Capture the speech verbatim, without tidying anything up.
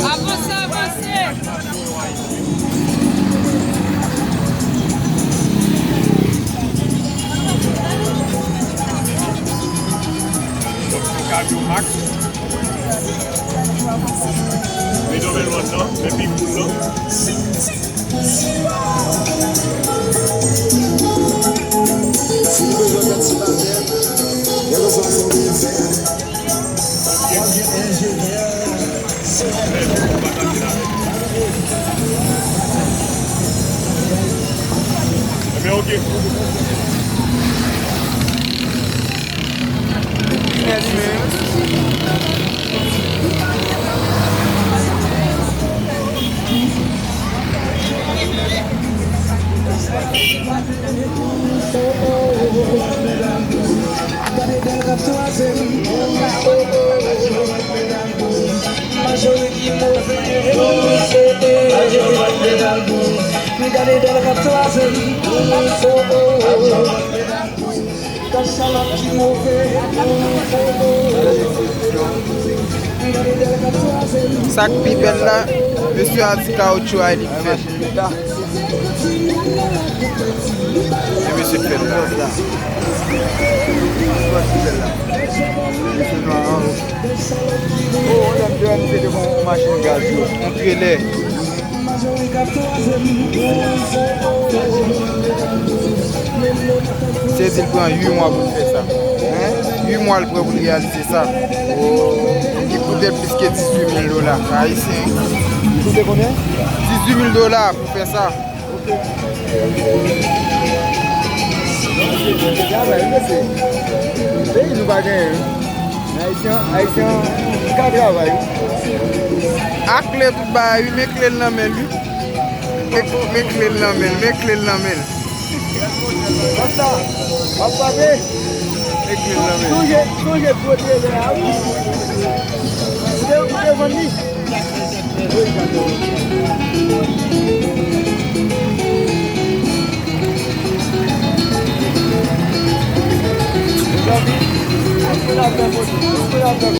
Avanse, avanse. Kamyon Max. Men non, men lòt lan, men pi koul lan. Si w bezwen fè ti batèm, gen rezon pou w fè. W ap gen enjenyè. Ebyen, oke. Sa k pi bèl la, mesye a di kawotchou a li fèt. E mesye k fèt la. Mesye nwa an. Oh, on lòt de an, se devan yon machin gaz yo. On trelè. Se di l pran uit mwa pou l fè sa. Uit mwa l pran pou l reyalize sa. Ki koute plis ke dizuit mil dola ayisyen. Li koute konbyen? Dizuit mil dola pou fè sa. Ok. Travay, wi, mesye. Peyi nou pa genyen, wi. Ayisyen, Ayisyen ka travay, wi. Ak kle tout bagay, wi, men kle l nan men l, wi. Men, men kle l nan men l, men kle l nan men l. Pasta, w ap frape. Men kle l nan men l. Sonje, sonje gwo trelè a, wi. Ou te, ou te vann li.